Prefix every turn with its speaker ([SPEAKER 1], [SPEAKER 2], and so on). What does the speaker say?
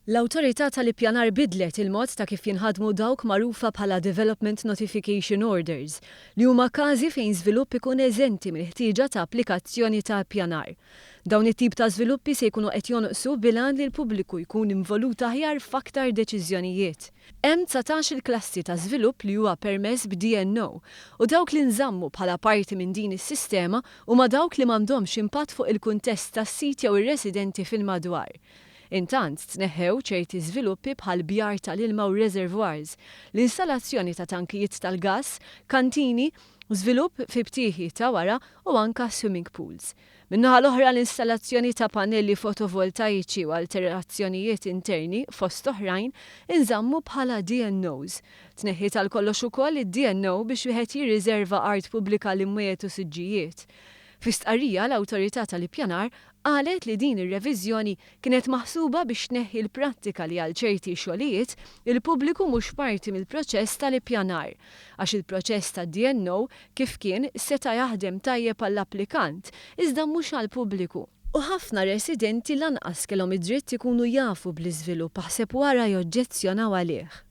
[SPEAKER 1] L-Awtorità tal-Ippjanar bidlet il-mod ta' kif jinħadmu dawk magħrufa bħala Development Notification Orders, li huma każi fejn żvilupp ikun eżenti mill-ħtieġa ta' applikazzjoni ta' ippjanar. Dawn it-tip ta' żviluppi se jkunu qed jonqsu bil-għan li l-pubbliku jkun involut aħjar f'aktar deċiżjonijiet. Hemm 19-il klassi ta' żvilupp li huwa permess b'DNO u dawk li nżammu bħala parti minn din is-sistema huma dawk li m'għandhomx impatt fuq il-kuntest tas-sit jew ir-residenti fil-madwar. Intant, tneħħew ċerti żviluppi bħal bjar tal-ilma u reservoirs, l-installazzjoni ta' tankijiet tal-gass, kantini, żvilupp fi btieħi ta' wara u anka swimming pools. Min-naħa l-oħra l-installazzjoni ta' pannelli fotovoltaiċi u alterazzjonijiet interni fost oħrajn inżammu bħala DNOs. Tneħħiet għal kollox ukoll id-DNO biex wieħed jirriserva art pubblika l-imwiet u siġġijiet. Fi stqarrija l-Awtorità tal-Ippjanar qalet li din ir-reviżjoni kienet maħsuba biex tneħħi l-prattika li għal ċerti xogħlijiet il-pubbliku mhux parti mill-proċess tal-ippjanar. Għax il-proċess tad-DNO kif kien seta' jaħdem tajjeb għall-applikant, iżda mhux għall-pubbliku. U ħafna residenti lanqas kellhom id-dritt ikunu jafu bl-iżvilupp aħseb wara joġġezzjonaw għalih.